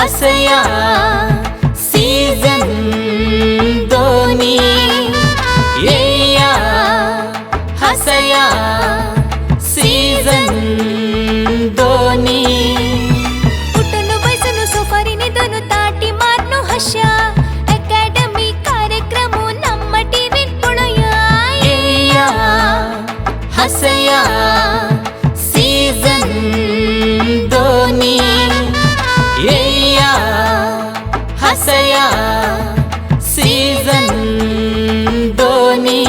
हसया season दोनी. येया हसया season दोनी. उठून बसून सोफारीने दोन ताटी मारनो हशा अकॅडमी कार्यक्रम ನಮ್ಮ ಟಿವಿ ಪೊಳಯ. येया हसया सीझन दोनी. येया हसया सीझन दोनी.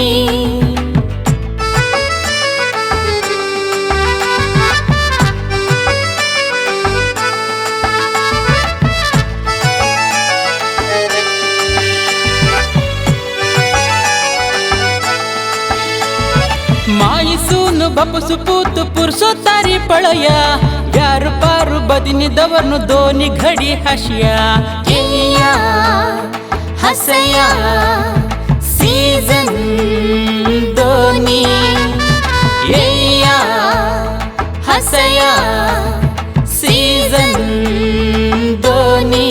माईसून बापूस पूत पुरसो तारी पळया, यार पारू बदिनी दवरनु दोनी घडी हशिया. येया हसया सीझन दोनी. येया हसया सीझन दोनी.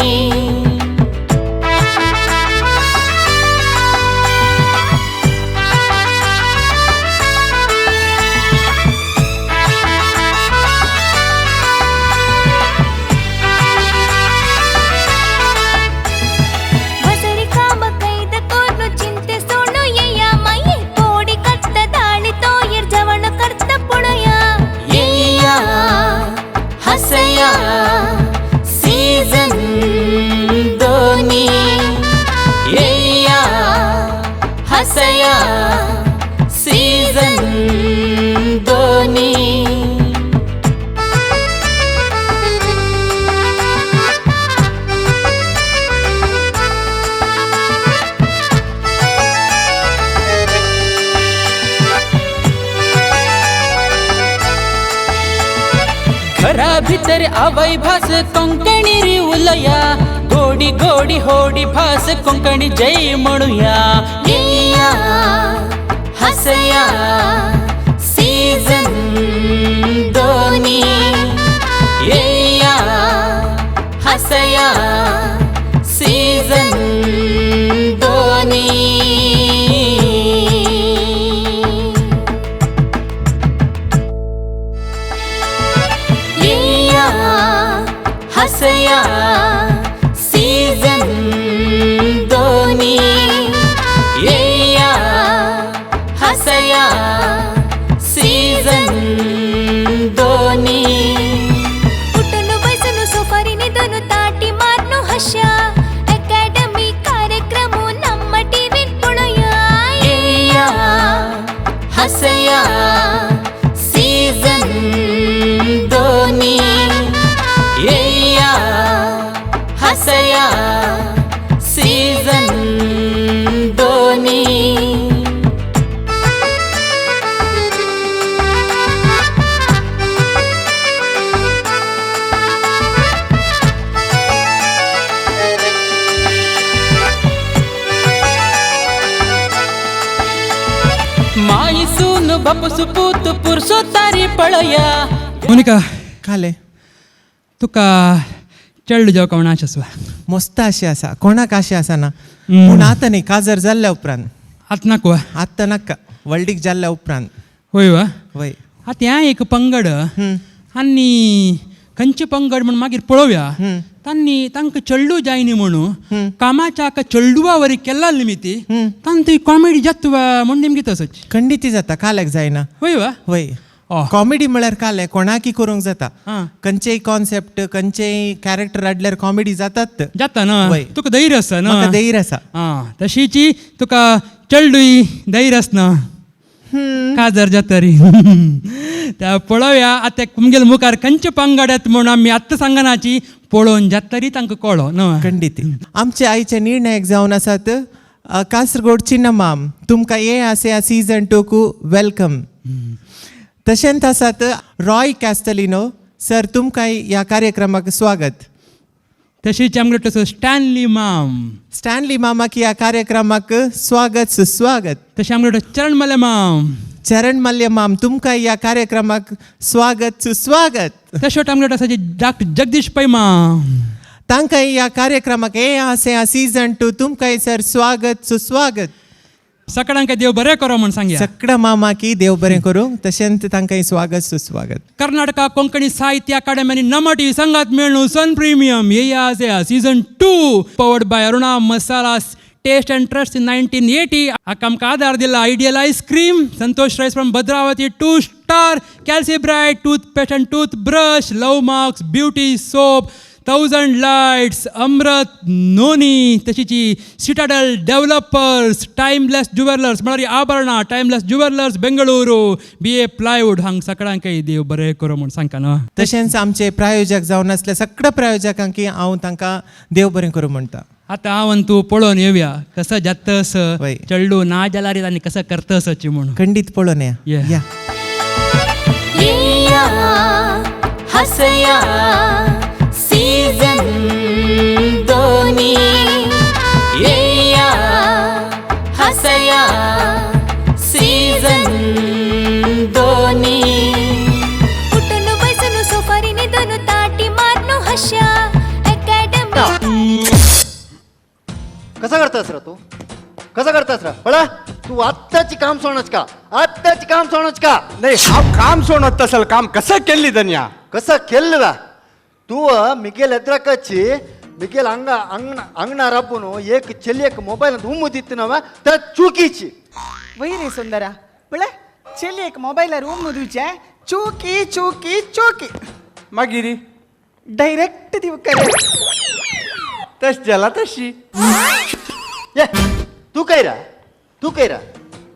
ಬಸರಿ ಕಾಮ ಕೈದ ಕೋರ್ನು ಚಿಂತೆ ಸೋಣು ಎಯ್ಯ ಮೈಯೆ ಕೋಡಿ ಕಟ್ಟ ದಾಳಿ ತೋಯರ್ ಜವಣ ಕರ್ತ ಪುಣಯ. येया हसया सीझन दोनी. येया हसया सीझन दोनी. घरा भितर आवय भास कोंकणी री उलया, गोडी गोडी होडी भास कोंकणी जय म्हणूया. येया हसया सीझन दोनी. येया हसया सीझन दोनी. येया हसया सीझन दोनी. येया हसया सीझन दोनी. उठून बसून सोफारीने दोन ताटी मारनो हशा अकॅडमी कार्यक्रम ನಮ್ಮ ಟಿವಿ ಪೊಳಯ. येया हसया सीझन दोनी. येया हसया सीझन दोनी. माईसून बापूस पूत पुरसो तारी पळया. मोनिका. काले. तुका चेडू जावं कोण आशा आसा? मस्त आशे आसा, कोणाक आशे आसा ना, पूण आतां न्ही, काजार जाल्ल्या उपरांत. आतां नाका? आतां नाका, व्हडलीक जाल्ल्या उपरांत. होय वा? वय. आतां हें एक पंगड आनी खंयचे पंगड म्हूण मागीर पळोवया. तांणी तांकां चेडू जाय न्ही म्हणून कामाच्या चेडवा वरी केल्ला निमिती तांकां कॉमेडी जाता वा म्हूण नेमकी तसोच. खंडीत जाता, काल्याक जायना. होय वा? वय. Oh. कॉमेडी म्हळ्यार काले कोणाकी करूंक जाता. आं. खंयचेय कॉन्सेप्ट, खंयचेय कॅरेक्टर हाडल्यार कॉमेडी जातात. जाता ना? वय. तुका धैर्य आसा ना? म्हाका धैर्य आसा. आं, तशीची तुका चेडूय धैर्य आसना काजार जाता री. त्या पळोवया आतां तुमगेले मुखार खंयचे पंगड येता म्हूण आमी आत्तां सांगनाची, पळोवन जाता तरी तांकां कळो न्हय. खंडीत. आमचे आयचे निर्णायक जावन आसात कासरगोड चिन्नमाम, तुमकां ये आसे सीझन टूकू welcome. तशेंच आसात रॉय कॅस्टलिनो सर, तुमकां ह्या कार्यक्रमाक स्वागत. तशीच आमगे तसो स्टॅनली माम. स्टॅनली मामाक ह्या कार्यक्रमाक स्वागत सुस्वागत. तशें आमगे चरण मल्य माम. चरण मल्य माम, तुमकां ह्या कार्यक्रमाक स्वागत सुस्वागत. तशें आमगे तसो डॉक्टर जगदीश पै माम. तांकां ह्या कार्यक्रमाक हे आसे सीझन 2 तुमकां सर स्वागत सुस्वागत. सगळ्यांक देव बरें करो म्हूण सांगया. सगळ्या मामाकी देव बरें करूं, तशेंच तांकां स्वागत सुस्वागत. कर्नाटका कोंकणी साहित्य अकादमी आनी नमो टीव्ही संघात मेळून सन प्रिमियम ये आसे season 2 powered by Aruna Masala taste and trust in 1980. हाका आमकां आदार दिला Ideal ice cream, Santosh rice from Bhadravati, 2 star, Calcibright toothpaste and toothbrush, love marks beauty soap, 1000 lights, Amrit noni, तशीच सिटाडल डेव्हलपर्स, टायमलेस ज्युवेलर्स म्हळ्यार आभरणां, timeless jewellers Bengaluru, BA plywood. हांग सगळ्यांकय देव बरें करूं म्हूण सांगता न्हू. तशेंच आमचे प्रायोजक जावन आसले सगळ्या प्रायोजकांकी हांव तांकां देव बरें करूं म्हणटा. आतां हांव आनी तूं पळोवन येवया कसं जातस वय. चेडू ना जाल्यार आनी कसं करतसची म्हणून. खंडीत पळोवन या. Yeah. या. येया हसया सीझन 2. येया हसया सीझन 2. उठून बसून सोफारी निदून ताटी मारून हश्या अकॅडमी. कसा करतास रा तू, कसा करतास रा? पळा तू आत्ताची काम सोडच का, आत्ताची काम सोडच का? नाही, हांव काम सोडत तसल काम कसं केल्ली धन्या? कसं केल्लं वा तू? मिगेल एद्रकच्ची मिगेल अंग अंगण अंगणार रब्बून एक ಚೆಲ್ಲಿಯಕ್ಕೆ ಮೊಬೈಲ್ ಅಂತ ಉಮ್ಮುದಿತ್ತು त्या चुकीची. वही रे सुंदरा, पळय चेली एक मोबायलार उम्मुदुचे चुकी चुकी चुकी. मागीर डायरेक्ट दिवकर तश जाला तशी. ये तू काय रा, तू काय रा?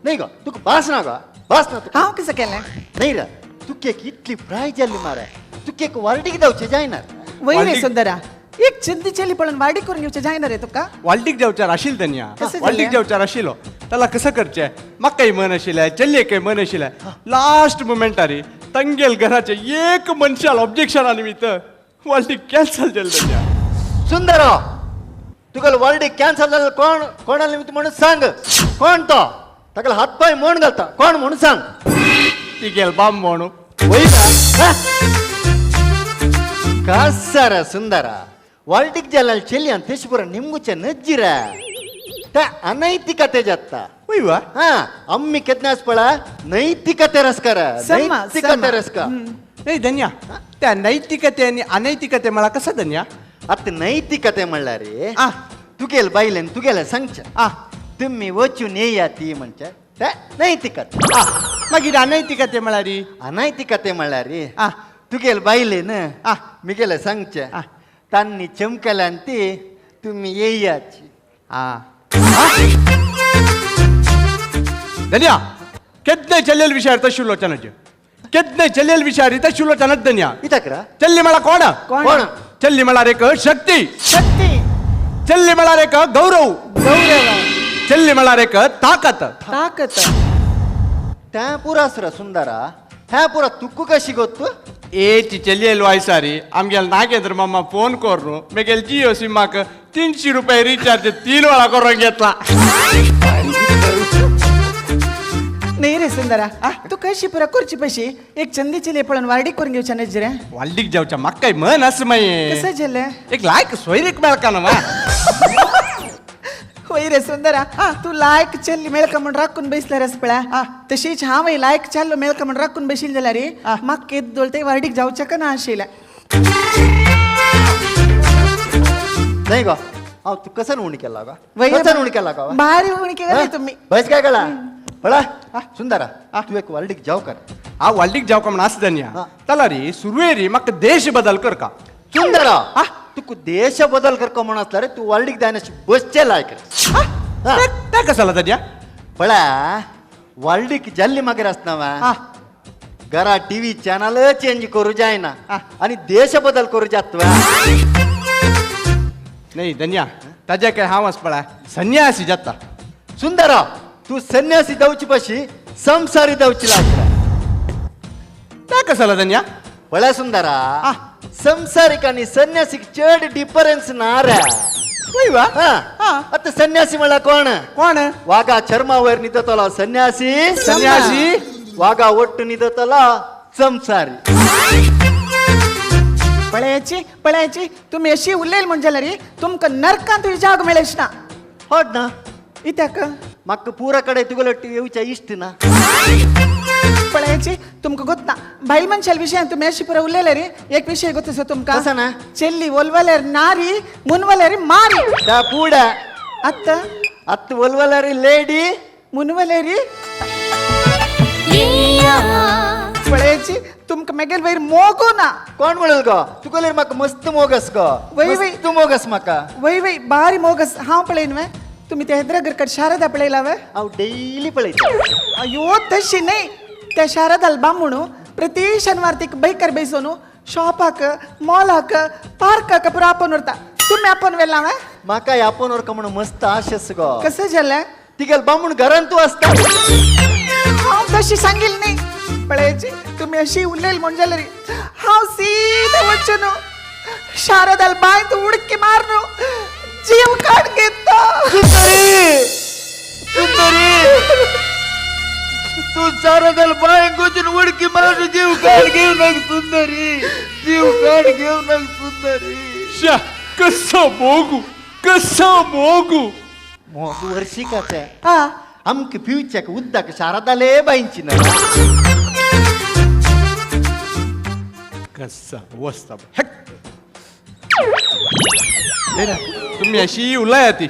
नाही ग तुका भास ना ग, भास ना तुका. हांव कसं केलें? नाही रा, तुका एक इतली प्राय जाल्ली मारा, तुका एक वार्डीक धांवचें जायना. वही रे वार्डीक- सुंदरा, एक चिंती चेली पळोवन वाडी करून घेवचें जायना रे तुका. वाल्टीक जावचार आशिल धन्या, कसं वाल्टीक जालें? जावचार आशिल्लो. त्याला कसं करचें म्हाकाय मन आशिल्लें, चलयेकय मन आशिल्लें. लास्ट मुमेंटारी तंगेल घराचे एक मनशाल ऑब्जेक्शना निमित्त वाल्टीक कॅन्सल जालें धन्या. सुंदर, तुका वार्डीक कॅन्सल जालें कोण कोणा निमित्त म्हणून सांग, कोण तो ताका हातपाय म्हण घालता कोण म्हणून सांग. तिगेल बाम म्हणू. वयता कासार सुंदर, वाल्टीक जाल्यार चेलयान तेश पुरा निमगुचे नज्जिरा त्या अनैतिकते जाता. वय वा. हा आम्ही केन्नाच पळा नैतिकते रस्कार, समा, नैतिकते समा. रस्का. नाही धन्या, त्या नैतिकते आणि अनैतिकते मला कसं धन्या? आता नैतिकते म्हणल्यार रे आ. तुगेल बायलेन तुगेले सांगचे आ. तुम्ही वचून येया ती म्हणचे ते नैतिकते. आ, मागीर अनैतिकते म्हळ्यार? अनैतिकते म्हणल्यार रे आ. तुगेल बायलेन आ. मिगेले सांगचे आ. तांनी चमकल्यान ती तुम्ही येयाची. आ धन्या, केदने चल्लेल विषयार तशी लोचनाचे, केदने चल्लेल विषयार तशी लोचनाच धन्या. कित्याक रा? चल्ली म्हळ्यार कोण? कोण? कोण? चल्ली म्हळ्यार एक शक्ती. शक्ती. चल्ली म्हळ्यार एक गौरव. गौरव. चल्ली म्हळ्यार एक ताकद. ताकद. त्या पुरास रा सुंदरा, ह्या पुरा तुक्कू कशी गोत्तू? एची चल्येल वायसारी आमगेल नागेंद्र मामा फोन करून मेगेल जिओ सिमाक 300 रुपये रिचार्ज 3 वेळा करून घेतला. नाही रे सुंदरा, तू कशी पुरा करची पशी एक चंदी चेली पळोवन वाडी करून घेवच्या नज्जी रे. वाल्डीक जावच्या म्हाका मन आसा मागीर. कसं जालें? एक लायक सोयरीक मेळका ना मा. होय रे सुंदरा, तू लायक चल्ली मेळका म्हण राखून बसल्या रे पळय, तशीच हांव लायक चाललो मेळका म्हण राखून बशील जाल्यार रे म्हाका केद्दोळ ते वाडीक जावचें का ना आशिल्लें. नाही गो, हांव तू कसं उणी केला गो? वय कसं उणी केला गो? भारी उणी केला रे तुम्ही. बस काय कळा पळा सुंदरा, तू एक वार्डीक जाव कर. हा वाल्डीक जावका म्हण आसा धन्या. हा. ताला रे सुरवेरी म्हाका देश बदल करका. सुंदरा, तुका देश बदल करका म्हण आसला रे तू वार्डीक जायना बसचे लायक रे. हा. त्या कसाला धन्या? पळा वार्डीक जाल्ली मागीर आसना वा घरा टीव्ही चॅनल चेंज करू जायना आणि देश बदल करू जात वा. नाही धन्या, ताज्या काय हांव आस पळा संन्यासी जाता. सुंदरा, तू संन्यासी जावची पशी संसारी जावची लायक रे. त्या कसाला धन्या? पळा सुंदरा, संसारिक आणि संन्यासीक चड डिफरन्स ना रे. वय वा. हा. आता संन्यासी म्हणल्यार कोण? कोण? वागा चर्मावयर निदतलो संन्यासी. संन्यासी. वागा ಒಟ್ಟು ನಿದತಲ ಸಂಸಾರಿ. पळयाची पळयाची तुम्ही अशी उलयल म्हण जाल्यार तुमकां नरकांत जाग मेळच ना. होड ना. इत्याक म्हाका पुरा कडेन तुगेलो येवच्या इश्ट ना. पळयाची तुमकां गोत्ता बायल मनशाल विशयान तुमी अशी पुरा उलयले रे एक विशय गोत आसा तुमकां. कसो ना? चेल्ली वोलवल्यार नारी मुनवल्यार मारी. त्या पुडा आत्ता आत्ता वलवलारी लेडी मुनवलेरी. पळयाची तुमकां मेगेल वयर मोगो ना. कोण म्हणल गो तुगेलेर म्हाका मस्त मोगस गो. वय वय. मस्त मोगस म्हाका. वय वय बारी मोगस. हांव पळयन वे तुमी ते हैदरागरकड शारदा पळयला वे? हांव डेली पळयता. अयो तशी न्हय त्या शारदाल बामणू प्रति शनिवार तिका बैकर बेसोन शॉपाक मॉलाक पार्काक पुरा आपोवन व्हरता. तुमी आपोवन व्हेला वे? म्हाका आपोवन व्हरका म्हणून मस्त आशेस गो. कसं जालें? तिगेल बामूण घरान तूं आसता. हांव तशी सांगील न्ही. पळयाची तुमी अशी उलयल म्हण जाल्यार हांव सीधा वचून शारदाल बांयत उडकी मारून जीव काड घेता. सुंदरी सुंदरी तू शारदाल बांय वचून उडकी मारून जीव काड घेऊ नाक सुंदरी. जीव काड घेऊ नाक सुंदरी. श्या कसो मोगू कसो मोगू. मोग वर्षिकाचे हा आमकां पिवच्याक उदक शारदाले बांयची ना. कसा वस्ता हेक. तुम्ही अशी उलया ती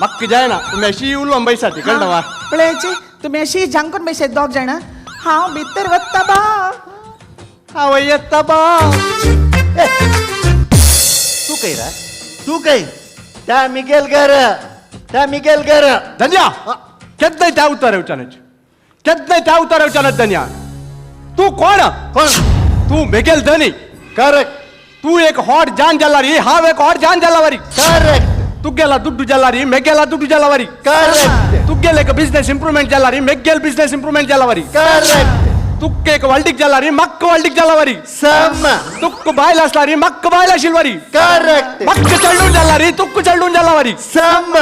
म्हाका जायना तुम्ही अशी उलोवन बैसाती कळटा वा. पळयाची तुमी अशी जांकून बेसात दोग जाणां. हांव भितर वता बा. हांव येता बा. तू खंय रा तू खंय? त्या मिगेल घर त्या मिगेल घर. धन्या केन्नाय त्या उतार येवच्यानच केन्नाय त्या उतार येवच्यानच. धन्या तू कोण? कोण? तू मेगेल धनी. करेक्ट. तू एक हॉट जान जल्लारी हांव एक हॉट जान जल्लावारी. करेक्ट. तुगेला दुड्डू जल्लारी मेगेला दुड्डू जल्लावारी. करेक्ट. तुगेल एक बिझनेस इंप्रूवमेंट जल्लारी मेगेल बिझनेस इंप्रूवमेंट जल्लावारी. करेक्ट. तुक्क एक वल्डीक जल्लारी मक्क वल्डीक जल्लावारी. सम. तुक्क बायल असलारी मक्क बायल आशिल्वारी. करेक्ट. मक्क चेडून जल्लारी तुक्क चेडून जल्लावारी. सम.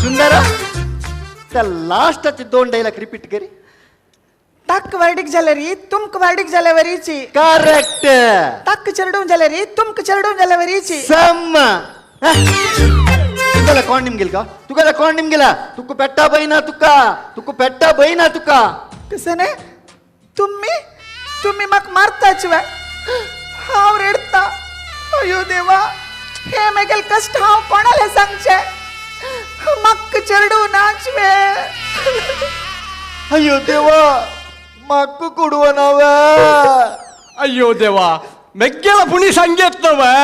सुंदरा त्या लास्टाचे दोन डायलॉग रिपीट करी. ताक वार्डीक जाल्यार तुमक वार्डीक जाल्यार वरीची. करेक्ट. ताक चेडून जाल्यार तुमक चेडून जाल्यार वरीची. सम. तुगेला कोण निमगेल का? तुगेला कोण निमगेला? तुका पेट्टा बयना तुका तुका पेट्टा बयना तुका. कसं न्ही तुम्ही तुम्ही म्हाका मारताच वे. हांव रडता. अयो देवा हे मेगेल कश्ट हांव कोणाले सांगचे? म्हाका चेडूं नाच वे. अयो देवा म्हाका कुडवना वे. अय्यो देवा मेगेला पुणी सांगेत ना वे.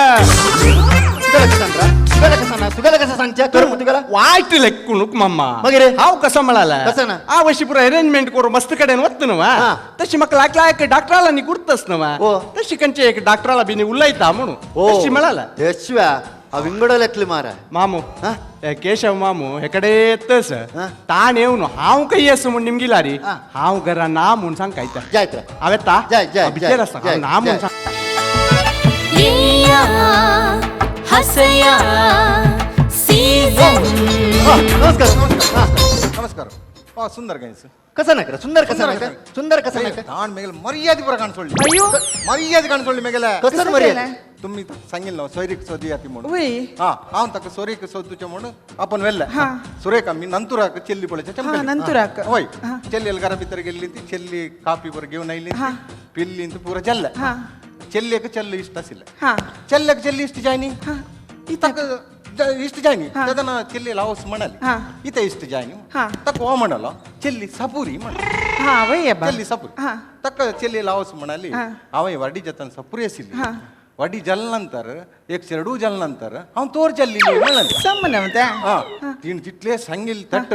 तुगेला कसं सांग तुगेला कसं ना तुगेला कसं सांगच्या कर मग तुगेला वायट लेक्कू मम्मा. मगेर? हांव कसं म्हणाला कसं ना? हांव अशी पुरो अरेंजमेंट करू मस्त कडेन वता न्हू. तशी म्हाका लागला एक डॉक्टराला नी गुर्तस न्हू. तशी खंयचे एक डॉक्टराला बी उलयता म्हणून तशी म्हणाला. तेशिवा हांव विंगडो लेखले मारा मामू हे केशव मामू हेकडे येतस ताण येवन हांव खंय येस म्हूण निमगिला रे. हांव घरा ना म्हूण सांग कायता. जायत रे. हांव येता. जाय जाय भितर आसा हांव ना म्हूण सांग. हसया सीझन. नमस्कार नमस्कार नमस्कार. वा सुंदर गायस. कसं नाही सुंदर कसं नाही सुंदर कसं नाही ताण मेगेल मर्यादे पुरा काणसोडली. अय्यो मर्यादे काणसोडली मेगेल. कसं मर्याद? तुम्ही सांगितलं ना सोयरीक सोदया ती म्हणून. वय. हा हांव ताका सोरीक सोदुचें म्हणून आपण व्हेल्लें. सुरेखा मी नंतुराक चेल्ली पळयच्या चमकली. नंतुराक. वय चेल्ली घरा भितर गेल्ली ती चेल्ली कापी बरं घेवन आयली पिल्ली ती पुरा जल्ले. चेल्लेक चेल्लो इश्ट आशिल्लें. चेल्ल्याक चेल्ली इश्ट जायनी ताका इश्ट जायनी तेन्ना चेल्ली हावस म्हणाली इथे इश्ट जायनी ताका हो म्हणालो चेल्ली सापुरी म्हणाली. चेल्ली सापुरी ताका चेल्ली हावस म्हणाली. हांवें वाडी जाताना सापुरी आशिल्ली. वाडी जाले नंतर एक चेडू जाले नंतर हांव तोर जाल्ली म्हणाली. तिणें जितले सांगिल्ले तट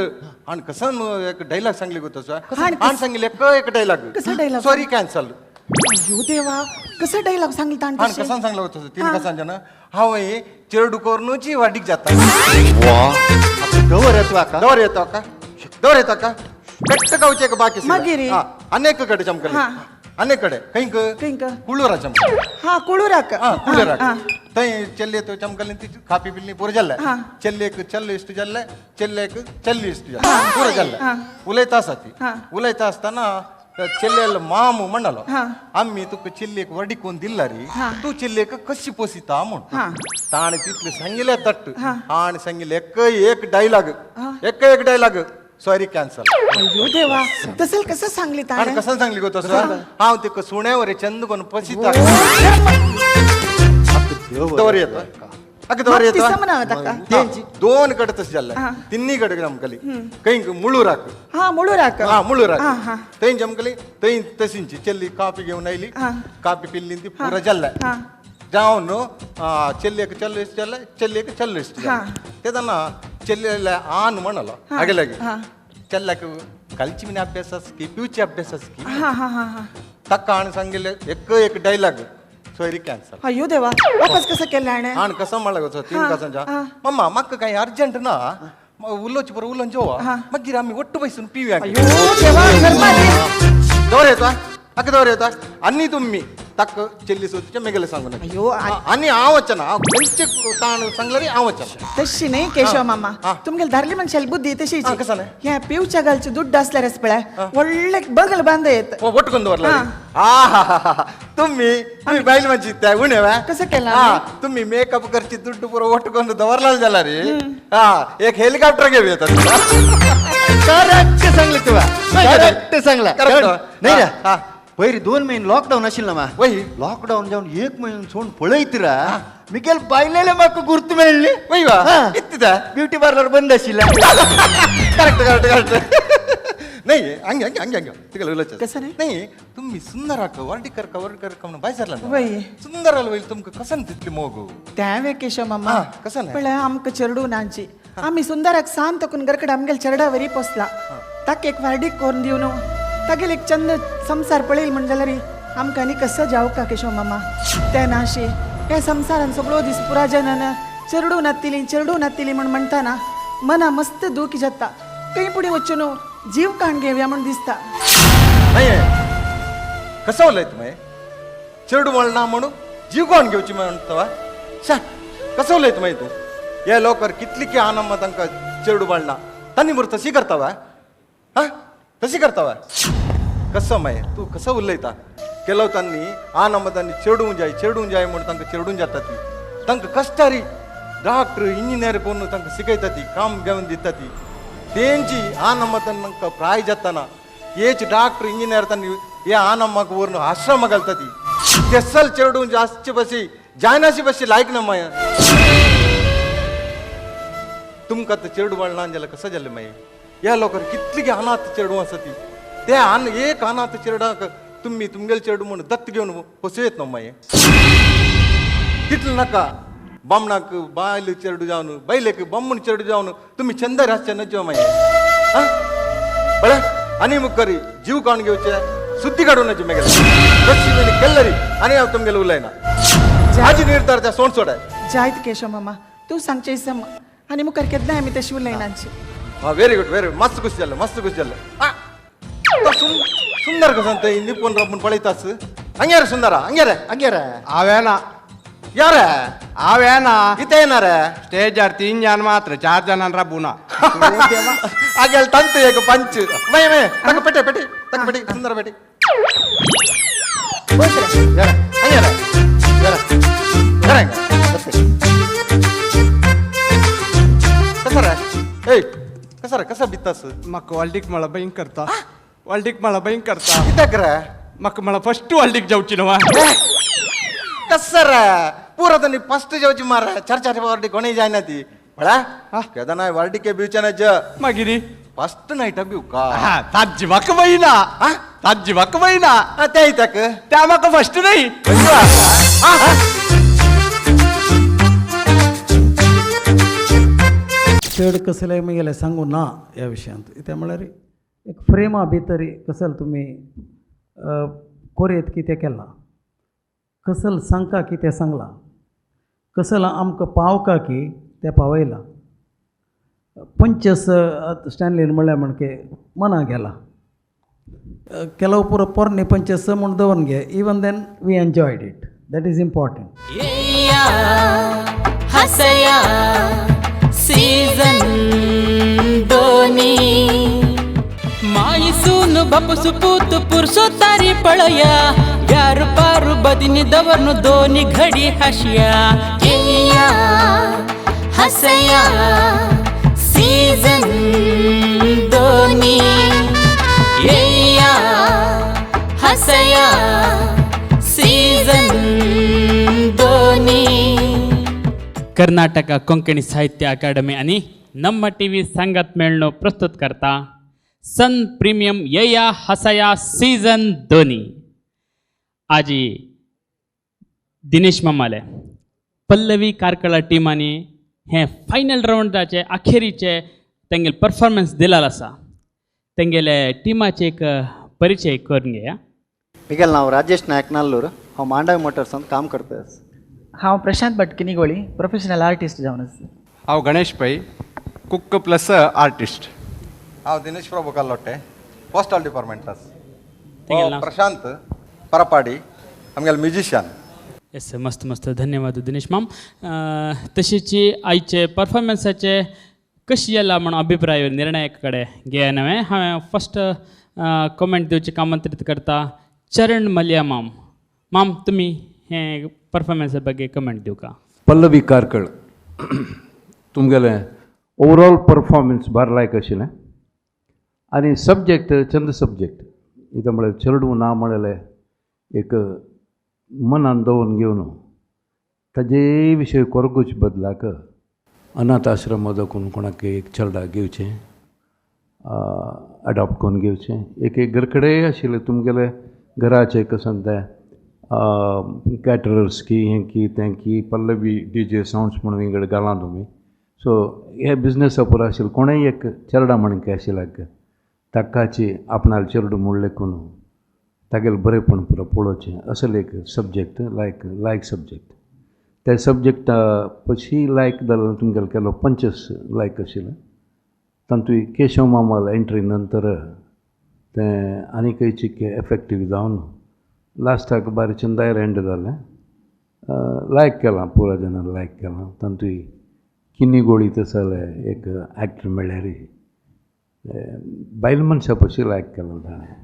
आनी कसं एक डायलॉग सांगली गो तसो आनी सांगिल्ले एक डायलॉग. Sorry cancel. अयो देवा कसं डायलॉग सांगली ताण? आनी कसं सांगलं होतं तिने कसं सांगचे ना हांव चेडू करूनची वाडीक जाता. दवर येतो का? दवर येतो का? दवर येतो का? कट्ट गावचे बाकी मागीर अनेक कडे चमकले. अनेक कडे खंय खंय कुळूरा चमकले. हा कुळूराक. हा कुळूराक थंय चेल्ले तो चमकले ती खापी पिल्ली पुरो जाल्ले. चेल्लेक चल्ले इश्ट जाल्ले चेल्लेक चल्ली इश्ट जाल्ले पुरो जाल्ले. उलयता आसा ती उलयता आसतना चेल्लेल माम म्हणलो आम्ही तुका चेल्लेक वडिकोन दिल्ला री तू चेल्लेक कशी पोसिता म्हण ताणे तितले सांगिले तट्ट आणि सांगिले एक एक डायलॉग एक एक डायलॉग सॉरी कॅन्सल. अयो देवा तसेल कसं सांगली ताणे? कसं सांगली गो तसं हांव तुका सुण्यावर चंद कोण पसिता दवर येतो अगं येतो दोन कडे तस जाल्ले तिन्ही कडे जमकली कंय मुळूराक हा मुळूराक हा मुळूराक थंय जमकली थंय तशींची चेल्ली कापी घेवन आयली कापी पिल्ली ती पुरा जाल्ले जावन चेल्लेक चल्लो इश्ट जाल्ले चेल्लेक चल्लो इश्ट ते तेन्ना चेल्ले आन म्हणलो आगे चेल्ल्याक कलची मिनी अभ्यास आसकी पिवची अभ्यास आसकी ताका आनी सांगिल्ले एक एक डायलॉग सोयरी कॅन्सल. अयो देवा वापस कसं केलं आणि आण कसं म्हणलं गो तीन कसांच्या मम्मा म्हाका काही अर्जंट ना उलोवचे बरोबर उलोवन जेवा मागीर आमी ಒಟ್ಟು बसून पिवया. दवर येता अक्का दवर येता आनी तुम्ही ताका चेल्ली सोदचे मेगेले सांगू नका आनी हांव वचना हांव खंयचे ताण सांगल्यार हांव वचना. तशी नाही केशव मामा तुमगेले धारली मनशाली बुद्धी तशीच. ह्या पिवच्या घालचे दुड्ड असल्यारच पळय व्हडले बगल बांद येत ಒಟ್ಟುಕೊಂಡು ದವರ್ಲ. ಆ तुम्ही तुम्ही बायल म्हणजे त्या उणे कसं केलं तुम्ही मेकअप करची दुड्ड पुरो ಒಟ್ಟುಕೊಂಡು दवरला जाला रे. हा एक हेलिकॉप्टर घेऊ येतात. करेक्ट सांगले तुला करेक्ट सांगला नाही रे. पयर 2 महिने लॉकडाऊन असेल ना मा लॉकडाऊन जाऊन 1 महिने सोडून पळयत रा मिगेल बायलेले म्हाका गुर्त मेळ्ळी इत्तिदा ब्युटी पार्लर बंद आशिल्लें. Correct correct correct. नाही हंगे हंगे हंगे हंगे तिकडे उलच कसं नाही नाही तुम्ही सुंदर वर्डी करका वर्डी करका म्हणून बाय सरला सुंदर आलं होईल तुमका कसं तितली मोग त्यावे केशव मामा कसं नाही पळय आमकां चेरडू नांची आमी सुंदराक सांत करून घरकडे आमगेल चेरडावरी पोसला ताका एक वार्डीक करून दिवन तागेल एक चंद संसार पळयल म्हण जाल्यार आमकां आनी कसं जावं का केशव मामा त्या नाशी ह्या संसारान सगळो दीस पुरा जनान चेरडू नातिली चेरडू नातिली म्हण म्हणताना मना मस्त दुखी जाता खंय फुडें वचून जीव काण घेवया म्हण दिसता. नाही कसं उलयत मागीर चेडू म्हणना म्हणून जीव कोण घेवची म्हणटा शा कसं उलयत मागीर तूं हे लोकर कितली की आनंद तांकां चेडू बाळना तांणी बरोबर तशी करता वा हा तशी करता वा कसं मागीर तूं कसं उलयता केलो तांणी आनंद तांणी चेडूं जाय चेडूं जाय म्हणून तांकां चेडून जाता ती तांकां कश्टारी डॉक्टर इंजिनियर कोण तांकां शिकयता ती काम घेवन दिता ती तेंची आनंद तांकां प्राय जाताना हेच डॉक्टर इंजिनियर तांणी हे आनंदाक व्हरून आश्रम घालता ती तेसल चेडूं जास्त बसी जायनाशी बशी लायक ना मागीर तुमकां आतां चेडूं बाळ ना जाल्यार कसं जालें मागीर ह्या लोकांक कितली अनाथ चेडूं आसा ती ते एक अनाथ चेरडाक तुम्ही तुमगेले चेडूं म्हणून दत्त घेवन पोसयत न्हू मागीर तितलें नाका बामणाक बायल चेडू जावन बायलेक बामण चेडू जावन तुमी चंदर आसचे नज्जो मागीर आं बरें आनी मुखार जीव काडून घेवचे सुद्दी काडून नज्जो मागीर तशी तुमी केल्लरी आनी हांव तुमगेलें उलयना आजी निर्धार त्या सोंड सोडाय जायत केशव मामा तूं सांगचें सम आनी मुखार केन्नाय आमी तशी उलयनाची. हां व्हेरी गुड व्हेरी गुड मस्त खुश जालें मस्त खुश जालें. आं सुंदर कसं ते निपून रपून पळयतास हंग्यार सुंदरा हंग्यार हंग्यार हांवें यार हांवें इथे येणार स्टेजार 3 जण मात्र 4 जणां राबूना आगेल तंत एक पंच मय मय तक पेटे पेटे तक पेटे सुंदर पेटे यार हंग्यार यार यार कसं रे ए कसं रे कसं बित्तास म्हाका वाल्डीक मला बँक करता वाल्डीक मला बँक करता कित्याक रे म्हाका मला फर्स्ट वाल्डीक जावची न्हू. कसं रे पुरा तांणी फर्स्ट जेवची मार चार चार वार्डी कोणी जायना ती बळा केदनाय वार्डिके बिवचे ज मागीर फर्स्ट नायट बिवका ताजी म्हाका वयना ताजी म्हाका वयना त्या इत्याक त्या म्हाका फर्स्ट नाही. चड कसलें गेलें सांगू ना ह्या विशयांत कित्याक म्हळ्यार एक फ्रेमा भितर कसल तुमी कोरेत कितें केलां कसल सांगता कितें सांगलां कसल आमकां पावका की तें पावयलां. पंचस स्टॅनलीन म्हणलें म्हणके मना गेला केलो पुरो पोरणे पंचस म्हूण दवरून घे even then we enjoyed it that is important. हसया season दोन्ही. माईसून बापूस पूत पुरसो तारी पळया व्यार पारू बदिनी दवरनु दोनी घडी हाशिया येया हसया सीझन दोनी येया हसया सीझन दोनी. कर्नाटक कोंकणी साहित्य अकादमी आणि नम्म टीव्ही सांगत मेळणो प्रस्तुत करता सन प्रीमियम येया हसया सीझन दोनी. आजी दिनेश मामाले पल्लवी कार्कळा टिमांनी हें फायनल रावंडाचे अखेरीचे तेंगेले परफॉर्मन्स दिलाल आसा. तेंगेले टिमाचे एक परिचय करून घेया. मिगेल नांव राजेश नायक नाल्लूर, हांव मांडवी मोटर्सांत काम करता. हांव प्रशांत भट किनीगोळी, प्रोफेशनल आर्टिस्ट जावन आसा. हांव Ganesh Pai, cook plus artist. हांव दिनेश प्रभू कल्लोट्टे, पोस्टल डिपार्टमेंट. प्रशांत परपाडी आमगेले म्युजिशियन. येस, मस्त मस्त, धन्यवाद दिनेश माम. तशीच आयचे परफॉर्मन्साचे कशी येला म्हण अभिप्राय निर्णायक कडेन घेया नवें. हांवें फस्ट कमेंट दिवचे आमंत्रीत करता चरण मलिया माम. माम, तुमी हें परफॉर्मन्सा ಬಗ್ಗೆ कमेंट दिवका. पल्लवी कार्कळ, तुमगेलें ओवरऑल परफॉर्मन्स भार लायक आशिल्लें आनी सब्जेक्ट चंद सब्जेक्ट इतें म्हळ्यार चेडूं ना म्हळेलें एक मनान दवरून घेवन ताजे विशय कोरगूच बदलाक अनाथ आश्रम दाखोवन कोणाक एक चेडा घेवचें, अडॉप्ट करून घेवचें. एक एक घर कडेन आशिल्लें तुमगेलें घराचें कसं तें कॅटरर्स की हें की तें की पल्लवी डी जे सावंड्स म्हणून विंगड घालां तुमी. सो हे बिजनसा पुरो आशिल्लें कोणेय एक चेरडा म्हणके आशिल्ल्याक ताकाची आपणाले चेरडू म्हूण लेखून तागेलें बरेंपण पुरो पळोवचें असलें एक सब्जेक्ट लायक लायक सब्जेक्ट. त्या सब्जेक्टा पशी लायक जालो तुमगेलो केलो पंचस लायक आशिल्लें. तातूंत केशव मामाल एंट्री नंतर तें आनीकय चिक्के एफेक्टीव जावन लास्टाक बारी चंदायर एंड जालें. लायक केलां पुरा जाणां लायक केलां. तातूंत किन्नी गोळी तसले एक एक्टर म्हळ्यार बायल मनशा पशी लायक केलां ताणें.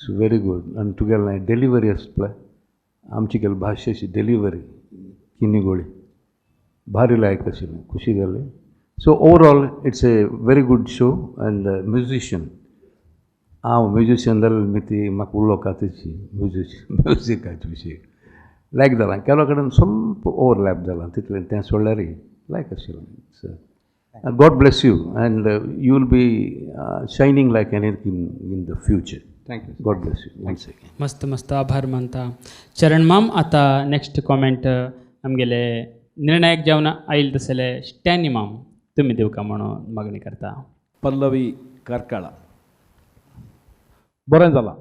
So very good. आनी तुगेलें डिलिव्हरी आसा पळय आमची गेली भाशेची डिलिव्हरी किन्नी गोळी भारी लायक आशिल्लें, खुशी जाली. So overall it's a very good show and musician. हांव म्युजिशियन जाल्यार मिती म्हाका उलोवंक तेची म्युजिकाचे विशय लायक जाला. केलो कडेन स्वल्प ओवरलॅप जाला तितलें तें सोडल्यार लायक आशिल्लें. God bless you and you will be shining like anything in the future. Thank you. God bless you once again. मस्त मस्त आभार मानता चरण माम. आतां नेक्स्ट कॉमेंट आमगेले निर्णायक जेवण आयल तसले स्टॅनी माम तुमी दिवका म्हणून मागणी करता. पल्लवी कार्कळा, बरें जालां,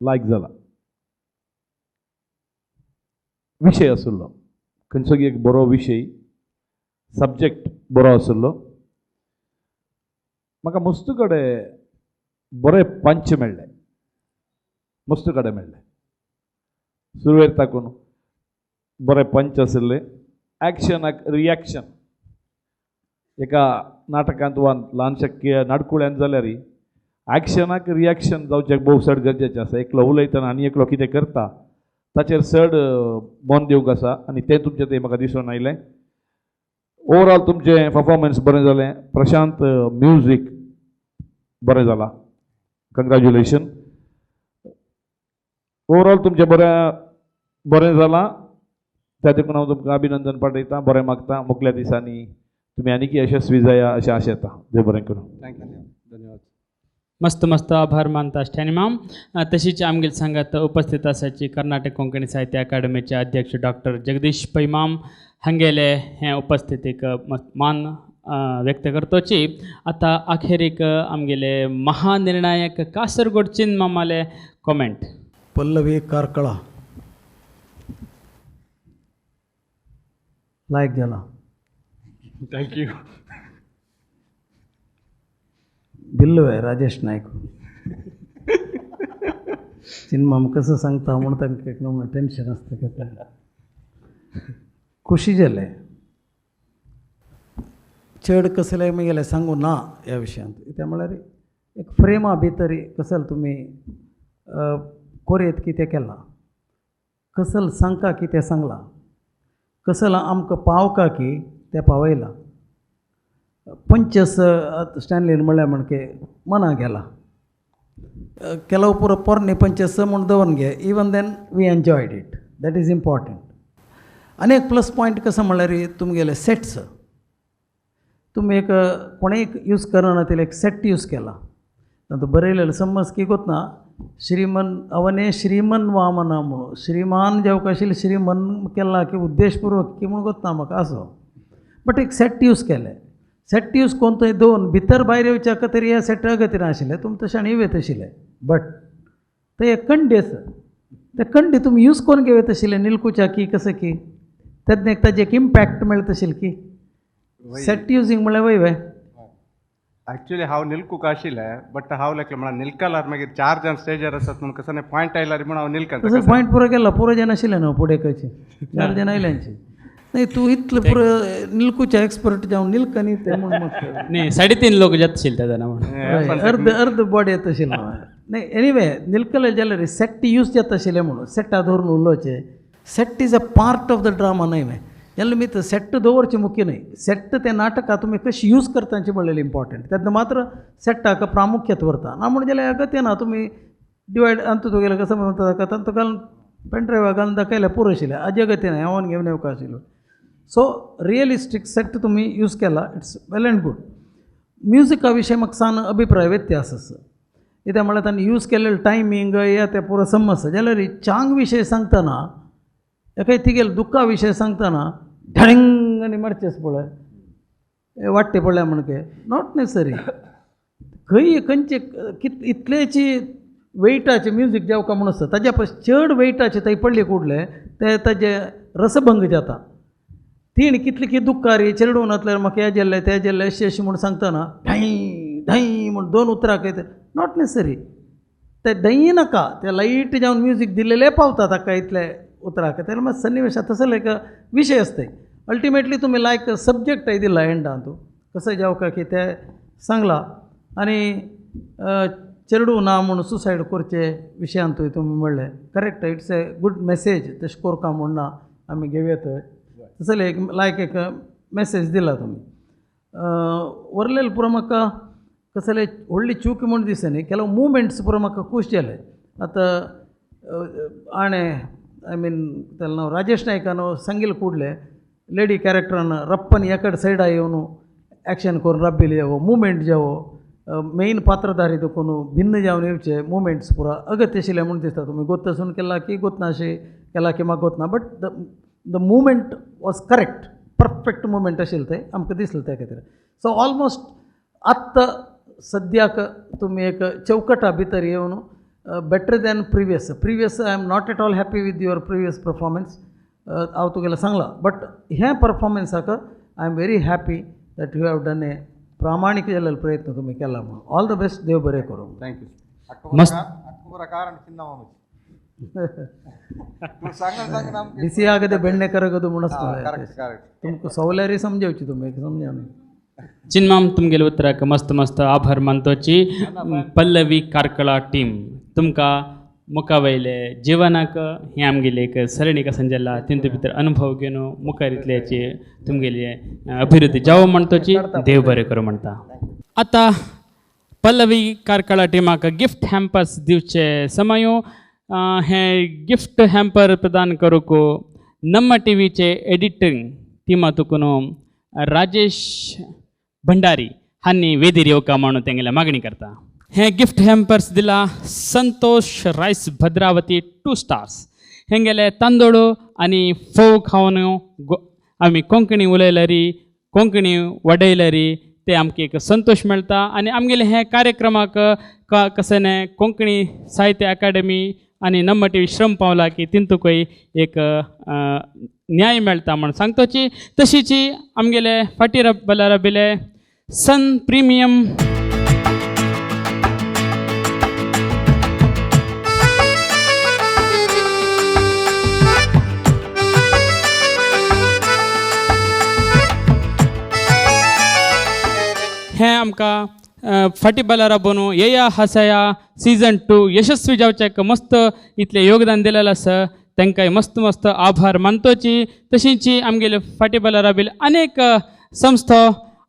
लायक जाला. विशय आशिल्लो खंयचो एक बरो विशय, सब्जेक्ट बरो आशिल्लो. म्हाका मस्त कडेन बरे पंच मेळ्ळे, मस्त कडेन मेळ्ळे. सुरवेर ताकून बरे पंच आशिल्ले. एक्शनाक रिएक्शन एका नाटकांत वा ल्हानशा नाटकुळ्यान जाल्यार एक्शनाक रिएक्शन जावचें भोव चड गरजेचें आसा. एकलो उलयतना आनी एकलो कितें करता ताचेर चड मन दिवंक आसा आनी तें तुमचें तें म्हाका दिसून आयलें. ओवरऑल तुमचें परफॉर्मन्स बरें जालें. प्रशांत म्युजीक बरें जालां, कंग्रेच्युलेशन. ओवरऑल तुमचें बरें बरें जालां, त्या देखून हांव तुमकां अभिनंदन पाठयतां, बरें मागता. मुखल्या दिसांनी तुमी आनीक यशस्वी जाया अशें आशेता. देव बरें करूं. Thank you, धन्यवाद. मस्त मस्त आभार मानता स्टॅनी माम. तशीच आमगेले सांगात उपस्थित आसाची कर्नाटक कोंकणी साहित्य अकादमीचे अध्यक्ष डॉक्टर जगदीश पै माम हांगेले हे उपस्थितीक मान व्यक्त करतोची. आतां अखेरीक आमगेले महानिर्णायक कासरगोड चिन मामाले कॉमेंट. पल्लवी कार्कळा लायक जाला. Thank you. बिल्लवे राजेश नायक चिन्माम कसं सांगता म्हणून तांकां एक नमुने टेन्शन आसता कितें. खुशी जालें. चड कसलें मुगेलें सांगू ना ह्या विशयांत. कित्याक म्हळ्यार एक फ्रेमा भितर कसल तुमी कोरेत कितें केलां, कसल सांगका कितें सांगलां, कसल आमकां पावका की तें पावयलां. पंचस स्टॅनलीन म्हणलें म्हणके मना गेला केलो पुरो पोरणे पंचस म्हूण दवरून घे, even then we enjoyed it, that is important. आनी एक प्लस पॉयंट कसो म्हणल्यार तुमगेले सेट्स तुमी एक कोणेय यूज करना तितले एक सेट यूज केला. तातूंत बरयलेलें समज की गोतना श्रीमन अवने श्रीमन वामना म्हणून श्रीमान जेवका आशिल्लें श्रीमन केला की उद्देशपूर्वक की म्हूण गोतना म्हाका असो, बट एक सेट यूज केलें. सेट यूज कोण थंय दोन भितर भायर येवच्याक तरी हे सेट अगतीन आशिल्लें, तुमी तशें आनी येत आशिल्लें. बट थंय एक कंडी आसा, ते कंडी तुमी यूज करून घेवं येत आशिल्लें निलकुच्या की कसं की तेन्ना एक ताजें एक इम्पॅक्ट मेळत आशिल्लें की सेट युजींग म्हणल्यार वय वय. ॲक्च्युली हांव निलकूक आशिल्लें बट हांव लेखलें म्हणल्यार निलकलार मागीर 4 जाण स्टेजार आसात म्हणून कसं नाही पॉयंट आयल्यार म्हणून हांव निलकल. तसो पॉयंट पुरो केला, पुरो जाण आशिल्लें न्हू फुडें खंयचे 4 जाण आयल्यांचे नाही तूं इतलें पुरो निलकूचे एक्सपर्ट जावन निलकनी ते म्हूण न्ही 3.5 लोक जाता आशिल्ले तेन्ना म्हणून अर्द अर्द बॉडी येता आशिल्लें न्ही. एनिवे निलकले जाल्यार सेट यूज जाता आशिल्लें म्हणून सेटा धरून उलोवचें. Set is a part of the drama न्हय न्हय जाल्यार तुमी सेट दवरचें मुख्य न्हय, सेट तें नाटकां तुमी कशें यूज करता तांचें म्हणलेलें इम्पॉर्टंट. तेन्ना मात्र सेटाक प्रामुख्यत व्हरता ना म्हण जाल्यार अगत्य ना तुमी डिवायड अंत तुगेलें कसो म्हणटा ताका तांकां घालून पेन ड्रायव्हा घालून दाखयलें पुरो आशिल्लें आजी अगत्य न्हय हांव घेवन येवका आशिल्लो. सो रियलिस्टीक सेट तुमी यूज केला, it's well and good. म्युजिका विशय म्हाका सान अभिप्राय व्यत्यास आसा, कित्याक म्हळ्यार तांणी यूज केल्लें टायमींग हे तें पुरो समज जाल्यार चांग विशय सांगतना एकाय तिगेल दुख्खा विशय सांगतना ढणींग आनी मारचें पळय वाडटे पडल्या म्हणके not necessary. खंय खंयचे कित इतलेची वेटाचें म्युजीक जेवका म्हूण आसता ताज्या परस चड वेटाचें थंय पडले कुडले ते ताजे रसभंग जाता. तीण कितली की दुख्खारी चेडूं नासल्यार म्हाका हें जाल्लें तें जाल्लें अशें अशें म्हूण सांगतना ढाई ढाई म्हूण 2 उतरां खंय not necessary. ते दही नाका, ते लायट जावन म्युजीक दिल्लेलें पावता ताका इतले उतराक तेन्ना मात सन्निवेशा तसो एक विशय आसता. अल्टिमेटली तुमी लायक सब्जॅक्टय दिला एंडान तूं कसं जावका की तें सांगलां. आनी चेडूं ना म्हूण सुसायड करचे विशयांतूय तुमी म्हणलें correct, it's a good message तशें करका म्हूण ना आमी घेवया तसले एक लायक एक मॅसेज दिला तुमी. वरलेले पुरो म्हाका कसले व्हडली चूक म्हूण दिसना, ಕೆಲವು मुवमेंट्स पुरो म्हाका खूश जाले. आतां आणे I mean तेल नांव राजेश नायकान सांगिल्लें कुडले लेडी कॅरेक्टरान रप्पन एकाड सायडा येवन एक्शन करून राबिल्लें जावो मुवमेंट जावो मेन पात्रधारी देखून भिन्न जावन येवचे मुवमेंट्स पुरो अगत्य आशिल्लें म्हूण दिसता. तुमी गोत्तसून केला की गोतना अशें केला की म्हाका गोतना, but the the movement was correct, perfect movement आशिल्लें तें आमकां दिसलें त्या खातीर. सो ऑलमोस्ट आत्तां सद्याक तुमी एक चौकटा भितर येवन better than previous. Previous I am not at all happy with your previous performance हांव तुगेलें सांगलां, बट ह्या परफॉर्मन्साक I am very happy that you have done a प्रामाणीक जाल्लो प्रयत्न तुमी केला म्हणून. ऑल the best, देव बरें करूं. Thank you. ಬಿಸಿ ಆಗದೆ ಬೆಣ್ಣೆ ಕರಗದು म्हूण आसता, तुमकां सवल्यारय समजावची तुमी समजावन. चिन्माम तुमगेले उतराक मस्त मस्त आभार मानतोची. पल्लवी कार्कळा टीम तुमकां मुखावयले जिवनाक हें आमगेले एक सರಣी कसन जाला तितून भितर अनुभव घेवन मुखार इतल्याची तुमगेली अभिवृद्धी जावो म्हणतोची, देव बरें करूं म्हणटा. आतां पल्लवी कार्कळा टिमाक गिफ्ट हॅम्पर्स दिवचे समयो. हें गिफ्ट हॅम्पर प्रदान करूंक नम्मा टीव्हीचे एडिटींग टिमा तुकून राजेश भंडारी हांणी वेदीर येवका म्हणून तेंगेले मागणी करता. हें गिफ्ट हॅम्पर्स दिला संतोष रायस भद्रावती 2 स्टार्स हेंगेले तांदूळ आनी फोव खावन आमी कोंकणी उलयल्यारी कोंकणी वडयल्यारी ते आमकां एक संतोष मेळटा. आनी आमगेले हे कार्यक्रमाक कशें कोंकणी साहित्य अकादेमी आनी नम्मा टीव्ही श्रम पावला की तितूकय एक न्याय मेळटा म्हूण सांगतोची. तशीची आमगेले फाटीर बलारा बिले सन प्रिमियम आमकां फाटी बाला राबोवन येया हसया सीजन 2 यशस्वी जावच्याक मस्त इतलें योगदान दिलेलें आसा तांकांय मस्त मस्त आभार मानतोची. तशींच आमगेले फाटी बाला राबिल्ले अनेक संस्था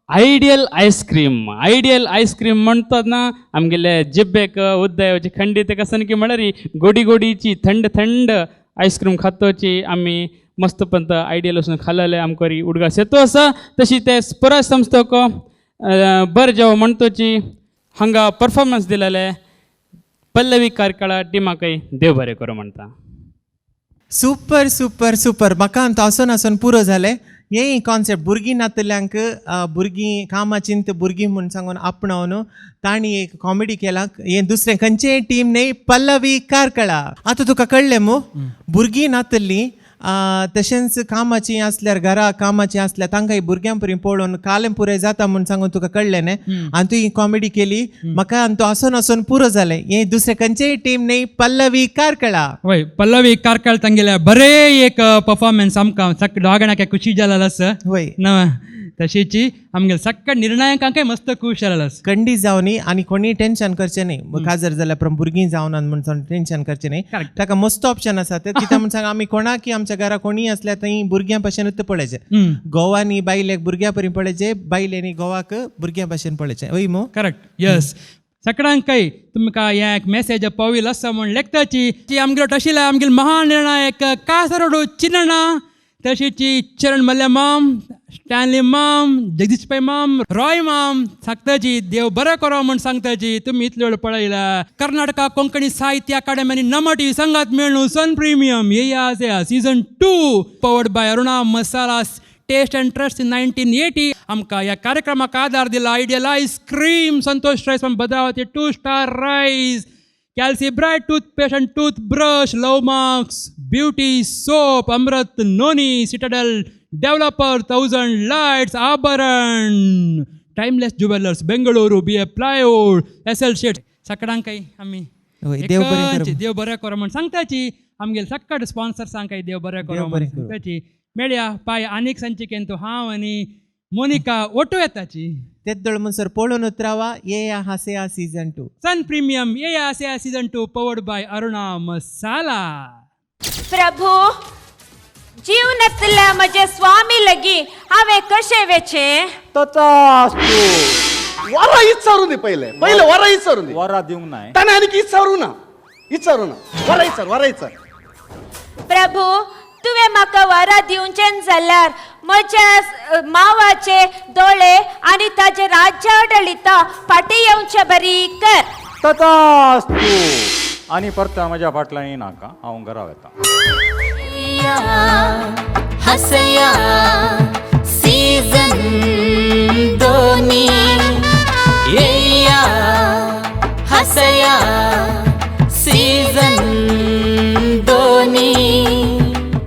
आयडियल आयस्क्रीम, आयडियल आयस्क्रीम म्हणतात ना आमगेले जिब्बेक उद्दयाची खंडीत कसन की म्हळ्यार गोडी गोडीची थंड थंड आयस्क्रीम खातोची आमी मस्त पंत आयडियल वचून खाल्ले आमकां उडगास येतो आसा. तशी ते पुराय संस्थाक बरें जेव म्हणतोची हांगा परफॉर्मन्स दिलेले पल्लवी कार्कळा टिमाकय देव बरें करूं म्हणटा. Super super super. म्हाका आतां आसून आसून पुरो जालें. हें कॉन्सेप्ट भुरगीं नातल्यांक भुरगीं कामाचिंत भुरगीं म्हूण सांगून आपणावन तांणी एक कॉमेडी केला. हें दुसरें खंयचेय टीम न्ही, पल्लवी कार्कळा. आतां तुका कळ्ळें मू, भुरगीं नातल्लीं तशेंच कामाचीं आसल्यार घरा कामाचीं आसल्यार तांकां भुरग्यां परी पळोवन कालें पुरें जाता म्हूण सांगून तुका कळ्ळें न्ही. आनी तुवें कॉमेडी केली, म्हाका आनी तूं आसून आसून पुरो जालें. हें दुसरें खंयचेय टीम न्ही, पल्लवी कार्कळा. वय, पल्लवी कार्कळ तांगेल्या बरें एक परफॉर्मन्स आमकां सक दोगांक खुशी जालेलो आसा. वय ना तशीच आमगेले सक्कड निर्णायकांकय मस्त खूश जालेलो आसा. कंडी जावनी आनी कोणीय टेन्शन करचें न्ही, काजर जाल्यार पण भुरगीं जावना म्हूण सांग टेन्शन करचें न्ही. ताका मस्त ऑप्शन आसा. ते कित्याक म्हूण सांग, आमी कोणाकी आमच्या घरा कोणीय आसल्यार थंय भुरग्यां भाशेनूच पळयचें. गोवानी बायलेक भुरग्यां परी पळयचें, बायलेनी गोवाक भुरग्यां भाशेन पळयचें. वय मू? Correct, S. सगळ्यांकय तुमकां हें एक मेसेज पाविल आसा म्हूण लेखताची ती आमगेलो तशिल्ल्या आमगेले महानिर्णायक कासरोड चिन्ना, तशीच चरण मल्ल्या माम, स्टॅनली माम, जगदीश पै माम, रॉय माम सांगताची देव बरें करो म्हूण सांगताची. तुमी इतलो वेळ पळयला कर्नाटका कोंकणी साहित्य अकादमी आनी नमो टीव्ही संगात मेळून सन प्रिमियम येया आसा season 2 powered by Aruna Masala taste and trust in 1980. आमकां ह्या कार्यक्रमाक आदार दिला ideal ice cream, Santosh rice from Bhadravati, 2 star rice, Calci Bright toothpaste and toothbrush, Love Marks beauty soap, Amrit noni, Citadel developer, 1000 lights, Abharan, timeless jewellers, Bengaluru, B A plywood, S L Shet. सगळ्यांकय आमी देव बरें करूं, देव बरें करूं म्हूण सांगताची. आमगेले सक्कड स्पॉन्सर्सांकय देव बरें करूं म्हूण सांगताची. मेळया पाय आनीक संचिकेन तूं हांव आनी मोनिका ओटो येताची. तेद्दळ म्हणसर पळोवन उतरावा येया हासया सीजन 2 सन प्रिमियम येया हासया सीजन 2 पवर्ड बाय अरुणा मसाला. प्रभु जीव नातल्या म्हजे स्वामी लगी हांवें कशें वेचें? तथास्तु. वरा इचारून दी, पहिले पहिले वरा इचारून दी. वरा दिवंक नाय ताणें आनीक इचारू ना, इचारू ना. वरा इचार, वरा इचार. प्रभु तुवें म्हाका वरा दिवचें जाल्यार म्हज्या मावाचे दोळे आनी ताजे राज्याडळिता फाटीं येवचे बरी कर. तथास्तु. आनी परता म्हज्या फाटल्यान येनाका, हांव घरा वता. हसया सीजन 2.